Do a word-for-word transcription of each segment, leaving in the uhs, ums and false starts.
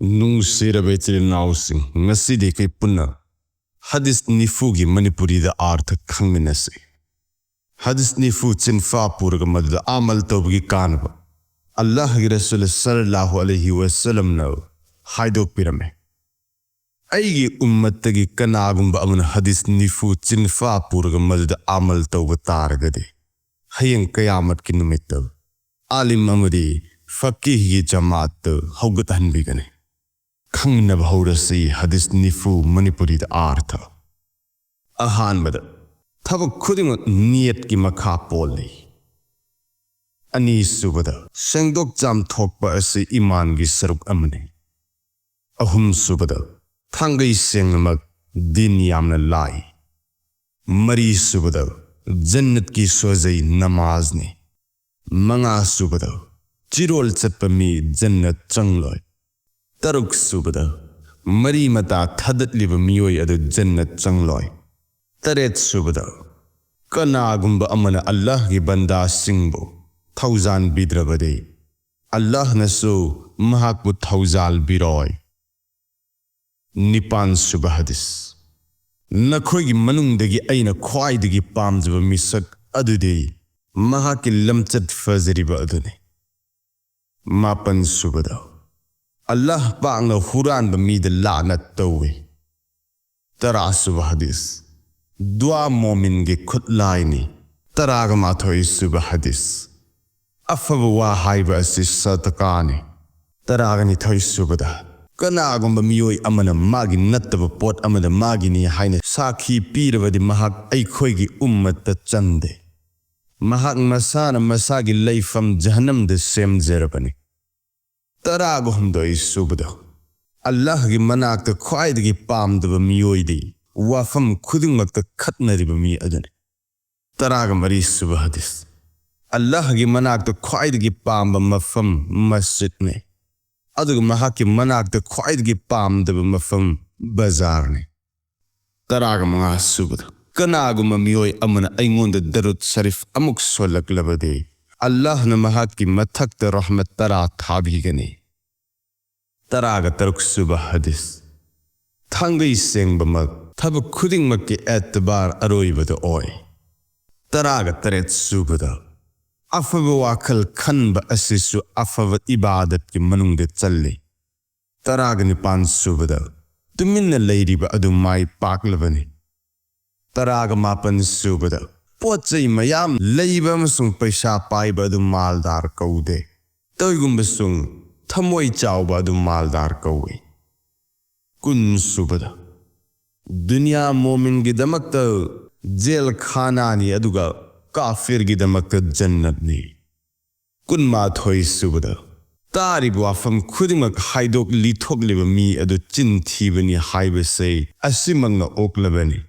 ꯅꯨꯡꯁꯤꯔꯕ ꯏꯆꯤꯜ ꯏꯅꯥꯎꯁꯤꯡ, ꯉꯁꯤꯗꯤ ꯑꯩꯈꯣꯏ ꯄꯨꯟꯅ ꯍꯗꯤꯁ ꯅꯤꯐꯨꯒꯤ ꯃꯅꯤꯄꯨꯔꯤꯗ ꯑꯥꯔꯊ ꯈꯪꯃꯤꯟꯅꯁꯤ꯫ ꯍꯗꯤꯁ ꯅꯤꯐꯨ ꯆꯤꯟꯐꯥ ꯄꯨꯔꯒ ꯃꯗꯨꯗ ꯑꯃꯜ ꯇꯧꯕꯒꯤ ꯀꯥꯟꯅꯕ ꯑꯜꯂꯥꯍꯒꯤ ꯔꯁꯨꯜ ꯁꯜꯂꯜꯂꯥꯍꯨ ꯑꯂꯩꯍꯤ ꯋꯁꯜꯂꯝꯅ ꯍꯥꯏꯗꯣꯛꯄꯤꯔꯝꯃꯤ꯫ "ꯑꯩꯒꯤ ꯎꯝꯃꯠꯇꯒꯤ ꯀꯅꯥꯒꯨꯝꯕ ꯑꯃꯅ ꯍꯗꯤꯁ ꯅꯤꯐꯨ ꯆꯤꯟꯐꯥ ꯄꯨꯔꯒ ꯃꯗꯨꯗ ꯑꯃꯜ ꯇꯧꯕ ꯇꯥꯔꯒꯗꯤ, ꯍꯌꯦꯡ ꯀꯌꯥꯃꯠꯀꯤ ꯅꯨꯃꯤꯠꯇ ꯑꯥꯂꯤꯝ ꯑꯃꯗꯤ ꯐꯀꯤꯍꯒꯤ ꯖꯃꯥꯠꯇ ꯍꯧꯒꯠꯍꯟꯕꯤꯒꯅꯤ"꯫ ꯈꯪꯃꯤꯟꯅꯕ ꯍꯧꯔꯁꯤ ꯍꯗꯤꯁ ꯅꯤꯐꯨ ꯃꯅꯤꯄꯨꯔꯤꯗ ꯑꯥꯔꯊ꯫ ꯑꯍꯥꯟꯕꯗ, ꯊꯕꯛ ꯈꯨꯗꯤꯡꯃꯛ ꯅꯤꯌꯠꯀꯤ ꯃꯈꯥ ꯄꯣꯜꯂꯤ꯫ ꯑꯅꯤꯁꯨꯕꯗ, ꯁꯦꯡꯗꯣꯛ ꯆꯥꯝꯊꯣꯛꯄ ꯑꯁꯤ ꯏꯃꯥꯟꯒꯤ ꯁꯔꯨꯛ ꯑꯃꯅꯤ꯫ ꯑꯍꯨꯝꯁꯨꯕꯗ, ꯊꯥꯡꯒꯩ ꯁꯦꯡꯅꯃꯛ ꯗꯤꯟ ꯌꯥꯝꯅ ꯂꯥꯏ꯫ ꯃꯔꯤꯁꯨꯕꯗ, ꯖꯟꯅꯠꯀꯤ ꯁꯣꯖꯩ ꯅꯃꯥꯖꯅꯤ꯫ ꯃꯉꯥꯁꯨꯕꯗ, ꯆꯤꯔꯣꯜ ꯆꯠꯄ ꯃꯤ ꯖꯟꯅꯠ ꯆꯪꯂꯣꯏ꯫ ꯇꯔꯨꯛꯁꯨꯕꯗ, ꯃꯔꯤ ꯃꯇꯥ ꯊꯥꯗꯠꯂꯤꯕ ꯃꯤꯑꯣꯏ ꯑꯗꯨ ꯖꯟꯅꯠ ꯆꯪꯂꯣꯏ꯫ ꯇꯔꯦꯠꯁꯨꯕꯗ, ꯀꯅꯥꯒꯨꯝꯕ ꯑꯃꯅ ꯑꯜꯂꯥꯍꯒꯤ ꯕꯟꯗꯥꯁꯤꯡꯕꯨ ꯊꯧꯖꯥꯟꯕꯤꯗ꯭ꯔꯕꯗꯤ, ꯑꯜꯂꯥꯍꯅꯁꯨ ꯃꯍꯥꯛꯄꯨ ꯊꯧꯖꯥꯜꯕꯤꯔꯣꯏ꯫ ꯅꯤꯄꯥꯟꯁꯨꯕ ꯍꯗꯤꯁ꯫ ꯅꯈꯣꯏꯒꯤ ꯃꯅꯨꯡꯗꯒꯤ ꯑꯩꯅ ꯈ꯭ꯋꯥꯏꯗꯒꯤ ꯄꯥꯝꯖꯕ ꯃꯤꯁꯛ ꯑꯗꯨꯗꯤ ꯃꯍꯥꯛꯀꯤ ꯂꯝꯆꯠ ꯐꯖꯔꯤꯕ ꯑꯗꯨꯅꯤ꯫ ꯃꯥꯄꯟꯁꯨꯕꯗ, ꯑꯜꯂꯥꯍ ꯄꯥꯛꯅ ꯍꯨꯔꯥꯟꯕ ꯃꯤꯗ ꯂꯥꯅꯠ ꯇꯧꯏ꯫ ꯇꯔꯥꯁꯨꯕ ꯍꯗꯤꯁ꯫ ꯗꯨꯋꯥ ꯃꯣꯃꯤꯟꯒꯤ ꯈꯨꯠꯂꯥꯏꯅꯤ꯫ ꯇꯔꯥꯒ ꯃꯥꯊꯣꯏꯁꯨꯕ ꯍꯗꯤꯁ꯫ ꯑꯐꯕ ꯋꯥ ꯍꯥꯏꯕ ꯑꯁꯤ ꯁꯗꯀꯥꯅꯤ꯫ ꯇꯔꯥꯒ ꯅꯤꯊꯣꯏꯁꯨꯕꯗ, ꯀꯅꯥꯒꯨꯝꯕ ꯃꯤꯑꯣꯏ ꯑꯃꯅ ꯃꯥꯒꯤ ꯅꯠꯇꯕ ꯄꯣꯠ ꯑꯃꯗ ꯃꯥꯒꯤꯅꯤ ꯍꯥꯏꯅ ꯁꯥꯈꯤ ꯄꯤꯔꯕꯗꯤ, ꯃꯍꯥꯛ ꯑꯩꯈꯣꯏꯒꯤ ꯎꯝꯃꯠꯇ ꯆꯟꯗꯦ꯫ ꯃꯍꯥꯛ ꯃꯁꯥꯅ ꯃꯁꯥꯒꯤ ꯂꯩꯐꯝ ꯖꯍꯟꯅꯝꯗ ꯁꯦꯝꯖꯔꯕꯅꯤ꯫ ꯇꯔꯥꯒ ꯍꯨꯝꯗꯣꯏ ꯁꯨꯕꯗ, ꯑꯜꯂꯥꯍꯒꯤ ꯃꯅꯥꯛꯇ ꯈ꯭ꯋꯥꯏꯗꯒꯤ ꯄꯥꯝꯗꯕ ꯃꯤꯑꯣꯏꯗꯤ ꯋꯥꯐꯝ ꯈꯨꯗꯤꯡꯃꯛꯇ ꯈꯠꯅꯔꯤꯕ ꯃꯤ ꯑꯗꯨꯅꯤ꯫ ꯇꯔꯥꯒ ꯃꯔꯤ ꯁꯨꯕ ꯍꯗꯤꯁ꯫ ꯑꯜꯂꯥꯍꯒꯤ ꯃꯅꯥꯛꯇ ꯈ꯭ꯋꯥꯏꯗꯒꯤ ꯄꯥꯝꯕ ꯃꯐꯝ ꯃꯁꯖꯤꯗꯅꯤ, ꯑꯗꯨꯒ ꯃꯍꯥꯛꯀꯤ ꯃꯅꯥꯛꯇ ꯈ꯭ꯋꯥꯏꯗꯒꯤ ꯄꯥꯝꯗꯕ ꯃꯐꯝ ꯕꯖꯥꯔꯅꯤ꯫ ꯇꯔꯥꯒ ꯃꯉꯥ ꯁꯨꯕꯗ, ꯀꯅꯥꯒꯨꯝꯕ ꯃꯤꯑꯣꯏ ꯑꯃꯅ ꯑꯩꯉꯣꯟꯗ ꯗꯔꯨꯗ ꯁꯔꯤꯐ ꯑꯃꯨꯛ ꯁꯣꯜꯂꯛꯂꯕꯗꯤ, ꯑꯜꯂꯥꯍꯅ ꯃꯍꯥꯛꯀꯤ ꯃꯊꯛꯇ ꯔꯍꯃꯠ ꯇꯔꯥ ꯊꯥꯕꯤꯒꯅꯤ꯫ ꯇꯔꯥꯒ ꯇꯔꯨꯛ ꯁꯨꯕ ꯍꯗꯤꯁ꯫ ꯊꯥꯡꯒꯩ ꯁꯦꯡꯕꯃꯛ ꯊꯕꯛ ꯈꯨꯗꯤꯡꯃꯛꯀꯤ ꯑꯦꯇꯕꯥꯔ ꯑꯔꯣꯏꯕꯗ ꯑꯣꯏ꯫ ꯇꯔꯥꯒ ꯇꯔꯦꯠ ꯁꯨꯕꯗ, ꯑꯐꯕ ꯋꯥꯈꯜ ꯈꯟꯕ ꯑꯁꯤꯁꯨ ꯑꯐꯕ ꯏꯕꯥꯗꯠꯀꯤ ꯃꯅꯨꯡꯗ ꯆꯜꯂꯤ꯫ ꯇꯔꯥꯒ ꯅꯤꯄꯥꯟ ꯁꯨꯕꯗ, ꯇꯨꯃꯤꯟꯅ ꯂꯩꯔꯤꯕ ꯑꯗꯨ ꯃꯥꯏ ꯄꯥꯛꯂꯕꯅꯤ꯫ ꯇꯔꯥꯒ ꯃꯥꯄꯟ ꯁꯨꯕꯗ, ꯄꯣꯠ ꯆꯩ ꯃꯌꯥꯝ ꯂꯩꯕ ꯑꯃꯁꯨꯡ ꯄꯩꯁꯥ ꯄꯥꯏꯕ ꯑꯗꯨ ꯃꯥꯜꯗꯥꯔ ꯀꯧꯗꯦ꯫ ꯇꯧꯏꯒꯨꯝꯕꯁꯨꯡ ꯊꯃꯣꯏ ꯆꯥꯎꯕ ꯑꯗꯨ ꯃꯥꯜꯗꯥꯔ ꯀꯧꯏ꯫ ꯀꯨꯟ ꯁꯨꯕꯗ, ꯗꯨꯅꯤꯌꯥ ꯃꯣꯃꯤꯟꯒꯤꯗꯃꯛꯇ ꯖꯦꯜ ꯈꯥꯅꯥꯅꯤ, ꯑꯗꯨꯒ ꯀꯥꯐꯤꯔꯒꯤꯗꯃꯛꯇ ꯖꯟꯅꯠꯅꯤ꯫ ꯀꯨꯟꯃꯥꯊꯣꯏ ꯁꯨꯕꯗ, ꯇꯥꯔꯤꯕ ꯋꯥꯐꯝ ꯈꯨꯗꯤꯡꯃꯛ ꯍꯥꯏꯗꯣꯛ ꯂꯤꯊꯣꯛꯂꯤꯕ ꯃꯤ ꯑꯗꯨ ꯆꯤꯟ ꯊꯤꯕꯅꯤ ꯍꯥꯏꯕꯁꯦ ꯑꯁꯤꯃꯛꯅ ꯑꯣꯛꯂꯕꯅꯤ꯫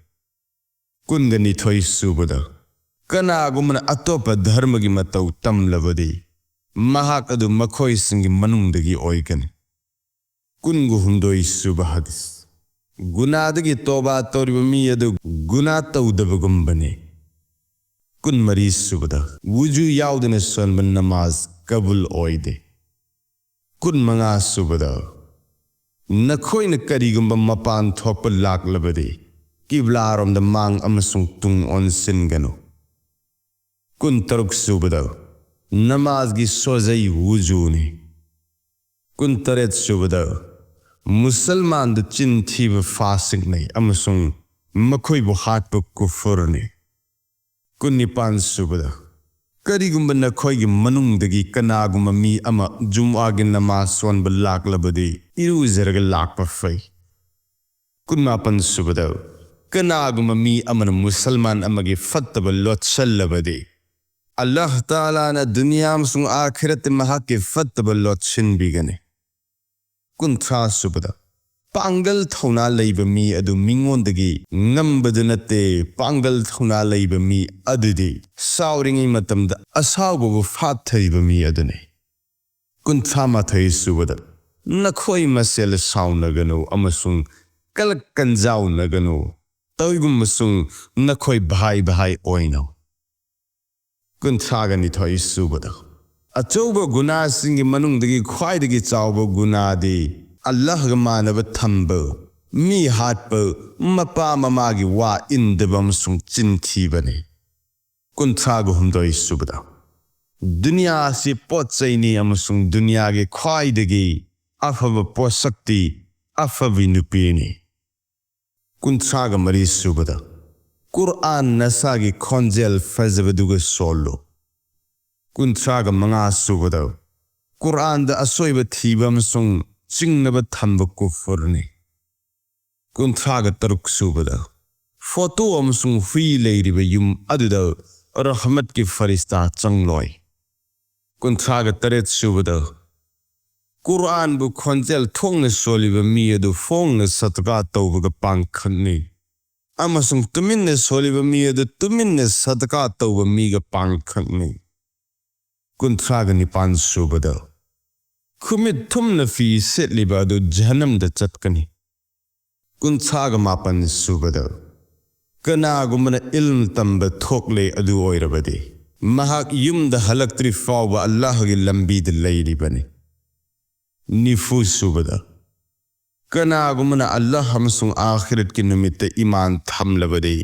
ꯀꯨꯟꯒ ꯅꯤꯊꯣꯏ ꯁꯨꯕꯗ, ꯀꯅꯥꯒꯨꯝꯕꯅ ꯑꯇꯣꯞꯄ ꯙꯔꯃꯒꯤ ꯃꯇꯧ ꯇꯝꯂꯕꯗꯤ, ꯃꯍꯥꯛ ꯑꯗꯨ ꯃꯈꯣꯏꯁꯤꯡꯒꯤ ꯃꯅꯨꯡꯗꯒꯤ ꯑꯣꯏꯒꯅꯤ꯫ ꯀꯨꯟꯒ ꯍꯨꯝꯗꯣꯏ ꯁꯨꯕ ꯍꯗꯤꯁ꯫ ꯒꯨꯅꯥꯗꯒꯤ ꯇꯣꯕꯥ ꯇꯧꯔꯤꯕ ꯃꯤ ꯑꯗꯨ ꯒꯨꯅꯥ ꯇꯧꯗꯕꯒꯨꯝꯕꯅꯤ꯫ ꯀꯨꯟꯃꯔꯤ ꯁꯨꯕꯗ, ꯋꯨꯖꯨ ꯌꯥꯎꯗꯅ ꯁꯣꯟꯕ ꯅꯃꯥꯖ ꯀꯕꯨꯜ ꯑꯣꯏꯗꯦ꯫ ꯀꯨꯟꯃꯉꯥ ꯁꯨꯕꯗ, ꯅꯈꯣꯏꯅ ꯀꯔꯤꯒꯨꯝꯕ ꯃꯄꯥꯟ ꯊꯣꯛꯄ ꯂꯥꯛꯂꯕꯗꯤ, ꯀꯤꯕ꯭ꯂꯥꯔꯣꯝꯗ ꯃꯥꯡ ꯑꯃꯁꯨꯡ ꯇꯨꯡ ꯑꯣꯟꯁꯤꯟꯒꯅꯨ꯫ ꯀꯨꯟꯇꯔꯨꯛ ꯁꯨꯕꯗ, ꯅꯃꯥꯖꯒꯤ ꯁꯣꯖꯩ ꯋꯨꯖꯨꯅꯤ꯫ ꯀꯨꯟꯇꯔꯦꯠ ꯁꯨꯕꯗ, ꯃꯨꯁꯜꯃꯥꯟꯗ ꯆꯤꯟ ꯊꯤꯕ ꯐꯥꯁꯤꯛꯅꯤ ꯑꯃꯁꯨꯡ ꯃꯈꯣꯏꯕꯨ ꯍꯥꯠꯄ ꯀꯨꯐꯨꯔꯅꯤ꯫ ꯀꯨꯟꯅꯤꯄꯥꯟ ꯁꯨꯕꯗ, ꯀꯔꯤꯒꯨꯝꯕ ꯅꯈꯣꯏꯒꯤ ꯃꯅꯨꯡꯗꯒꯤ ꯀꯅꯥꯒꯨꯝꯕ ꯃꯤ ꯑꯃ ꯖꯨꯝꯑꯥꯒꯤ ꯅꯃꯥꯖ ꯁꯣꯟꯕ ꯂꯥꯛꯂꯕꯗꯤ, ꯏꯔꯨꯖꯔꯒ ꯂꯥꯛꯄ ꯐꯩ꯫ ꯀꯨꯟꯃꯥꯄꯟ ꯁꯨꯕꯗ, ꯀꯅꯥꯒꯨꯝꯕ ꯃꯤ ꯑꯃꯅ ꯃꯨꯁꯜꯃꯥꯟ ꯑꯃꯒꯤ ꯐꯠꯇꯕ ꯂꯣꯠꯁꯜꯂꯕꯗꯤ, ꯑꯜꯂꯥꯍ ꯇꯥꯂꯥꯅ ꯗꯨꯅꯤꯌꯥ ꯑꯃꯁꯨꯡ ꯑꯥꯈꯤꯔꯠꯇ ꯃꯍꯥꯛꯀꯤ ꯐꯠꯇꯕ ꯂꯣꯠꯁꯤꯟꯕꯤꯒꯅꯤ꯫ ꯀꯨꯟꯊ꯭ꯔꯥ ꯁꯨꯕꯗ, ꯄꯥꯡꯒꯜ ꯊꯧꯅꯥ ꯂꯩꯕ ꯃꯤ ꯑꯗꯨ ꯃꯤꯉꯣꯟꯗꯒꯤ ꯉꯝꯕꯗꯨ ꯅꯠꯇꯦ, ꯄꯥꯡꯒꯜ ꯊꯧꯅꯥ ꯂꯩꯕ ꯃꯤ ꯑꯗꯨꯗꯤ ꯁꯥꯎꯔꯤꯉꯩ ꯃꯇꯝꯗ ꯑꯁꯥꯎꯕꯕꯨ ꯐꯥꯊꯔꯤꯕ ꯃꯤ ꯑꯗꯨꯅꯤ꯫ ꯀꯨꯟꯊ꯭ꯔꯥ ꯃꯥꯊꯣꯏ ꯁꯨꯕꯗ, ꯅꯈꯣꯏ ꯃꯁꯦꯜ ꯁꯥꯎꯅꯒꯅꯨ ꯑꯃꯁꯨꯡ ꯀꯂꯛ ꯀꯟꯖꯥꯎꯅꯒꯅꯨ, ꯇꯧꯏꯒꯨꯝꯕꯁꯨꯡ ꯅꯈꯣꯏ ꯚꯥꯏ ꯚꯥꯏ ꯑꯣꯏꯅꯧ꯫ ꯀꯨꯟꯊ꯭ꯔꯥꯒ ꯅꯤꯊꯣꯏ ꯁꯨꯕꯗ, ꯑꯆꯧꯕ ꯒꯨꯅꯥꯁꯤꯡꯒꯤ ꯃꯅꯨꯡꯗꯒꯤ ꯈ꯭ꯋꯥꯏꯗꯒꯤ ꯆꯥꯎꯕ ꯒꯨꯅꯥꯗꯤ ꯑꯜꯂꯥꯍꯒ ꯃꯥꯟꯅꯕ ꯊꯝꯕ, ꯃꯤ ꯍꯥꯠꯄ, ꯃꯄꯥ ꯃꯃꯥꯒꯤ ꯋꯥ ꯏꯟꯗꯕ ꯑꯃꯁꯨꯡ ꯆꯤꯟ ꯊꯤꯕꯅꯤ꯫ ꯀꯨꯟꯊ꯭ꯔꯥꯒ ꯍꯨꯝꯗꯣꯏ ꯁꯨꯕꯗ, ꯗꯨꯅꯤꯌꯥ ꯑꯁꯤ ꯄꯣꯠ ꯆꯩꯅꯤ ꯑꯃꯁꯨꯡ ꯗꯨꯅꯤꯌꯥꯒꯤ ꯈ꯭ꯋꯥꯏꯗꯒꯤ ꯑꯐꯕ ꯄꯣꯠꯁꯛꯇꯤ ꯑꯐꯕꯤ ꯅꯨꯄꯤꯅꯤ꯫ ꯀꯨꯟꯊ꯭ꯔꯥꯒ ꯃꯔꯤ ꯁꯨꯕꯗ, ꯀꯨꯔꯑꯥꯟ ꯅꯁꯥꯒꯤ ꯈꯣꯟꯖꯦꯜ ꯐꯖꯕꯗꯨꯒ ꯁꯣꯜꯂꯨ꯫ ꯀꯨꯟꯊ꯭ꯔꯥꯒ ꯃꯉꯥ ꯁꯨꯕꯗ, ꯀꯨꯔꯑꯥꯟꯗ ꯑꯁꯣꯏꯕ ꯊꯤꯕ ꯑꯃꯁꯨꯡ ꯆꯤꯡꯅꯕ ꯊꯝꯕ ꯀꯨꯐꯨꯔꯅꯤ꯫ ꯀꯨꯟꯊ꯭ꯔꯥꯒ ꯇꯔꯨꯛ ꯁꯨꯕꯗ, ꯐꯣꯇꯣ ꯑꯃꯁꯨꯡ ꯍꯨꯏ ꯂꯩꯔꯤꯕ ꯌꯨꯝ ꯑꯗꯨꯗ ꯔꯍꯃꯠꯀꯤ ꯐꯔꯤꯁꯇꯥ ꯆꯪꯂꯣꯏ꯫ ꯀꯨꯟꯊ꯭ꯔꯥꯒ ꯇꯔꯦꯠ ꯁꯨꯕꯗ, ꯀꯨꯔꯑꯥꯟꯕꯨ ꯈꯣꯟꯖꯦꯜ ꯊꯣꯛꯅ ꯁꯣꯜꯂꯤꯕ ꯃꯤ ꯑꯗꯨ ꯐꯣꯡꯅ ꯁꯗꯀꯥ ꯇꯧꯕꯒ ꯄꯥꯡꯈꯛꯅꯤ, ꯑꯃꯁꯨꯡ ꯇꯨꯃꯤꯟꯅ ꯁꯣꯜꯂꯤꯕ ꯃꯤ ꯑꯗꯨ ꯇꯨꯃꯤꯟꯅ ꯁꯗꯀꯥ ꯇꯧꯕ ꯃꯤꯒ ꯄꯥꯡꯈꯛꯅꯤ꯫ ꯀꯨꯟꯊ꯭ꯔꯥꯒ ꯅꯤꯄꯥꯟ ꯁꯨꯕꯗ, ꯈꯨꯃꯤꯠ ꯊꯨꯝꯅ ꯐꯤ ꯁꯦꯠꯂꯤꯕ ꯑꯗꯨ ꯖꯍꯟꯅꯝꯗ ꯆꯠꯀꯅꯤ꯫ ꯀꯨꯟꯊ꯭ꯔꯥꯒ ꯃꯥꯄꯟ ꯁꯨꯕꯗ, ꯀꯅꯥꯒꯨꯝꯕꯅ ꯏꯜꯝ ꯇꯝꯕ ꯊꯣꯛꯂꯦ ꯑꯗꯨ ꯑꯣꯏꯔꯕꯗꯤ, ꯃꯍꯥꯛ ꯌꯨꯝꯗ ꯍꯜꯂꯛꯇ꯭ꯔꯤ ꯐꯥꯎꯕ ꯑꯜꯂꯥꯍꯒꯤ ꯂꯝꯕꯤꯗ ꯂꯩꯔꯤꯕꯅꯤ꯫ ꯅꯤꯐꯨ ꯁꯨꯕꯗ, ꯀꯅꯥꯒꯨꯝꯕꯅ ꯑꯜꯂꯥꯍ ꯑꯃꯁꯨꯡ ꯑꯥꯈꯤꯔꯠꯀꯤ ꯅꯨꯃꯤꯠꯇ ꯏꯃꯥꯟ ꯊꯝꯂꯕꯗꯤ,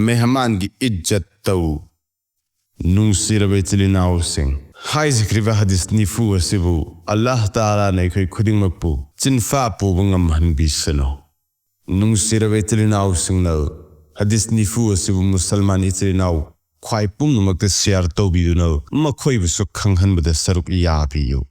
ꯃꯦꯍꯃꯥꯟꯒꯤ ꯏꯖꯠ ꯇꯧ꯫ ꯅꯨꯡꯁꯤꯔꯕ ꯏꯆꯤꯜ ꯏꯅꯥꯎꯁꯤꯡ, ꯍꯥꯏꯖꯈ꯭ꯔꯤꯕ ꯍꯗꯤꯁ ꯅꯤꯐꯨ ꯑꯁꯤꯕꯨ ꯑꯜꯂꯥꯍ ꯇꯥꯂꯥꯅ ꯑꯩꯈꯣꯏ ꯈꯨꯗꯤꯡꯃꯛꯄꯨ ꯆꯤꯟꯐꯥ ꯄꯨꯕ ꯉꯝꯍꯟꯕꯤꯁꯅꯨ꯫ ꯅꯨꯡꯁꯤꯔꯕ ꯏꯆꯤꯜ ꯏꯅꯥꯎꯁꯤꯡꯅ ꯍꯗꯤꯁ ꯅꯤꯐꯨ ꯑꯁꯤꯕꯨ ꯃꯨꯁꯜꯃꯥꯟ ꯏꯆꯤꯜ ꯏꯅꯥꯎ ꯈ꯭ꯋꯥꯏ ꯄꯨꯝꯅꯃꯛꯇ ꯁꯤꯌꯥꯔ ꯇꯧꯕꯤꯗꯨꯅ ꯃꯈꯣꯏꯕꯨꯁꯨ ꯈꯪꯍꯟꯕꯗ ꯁꯔꯨꯛ ꯌꯥꯕꯤꯌꯨ꯫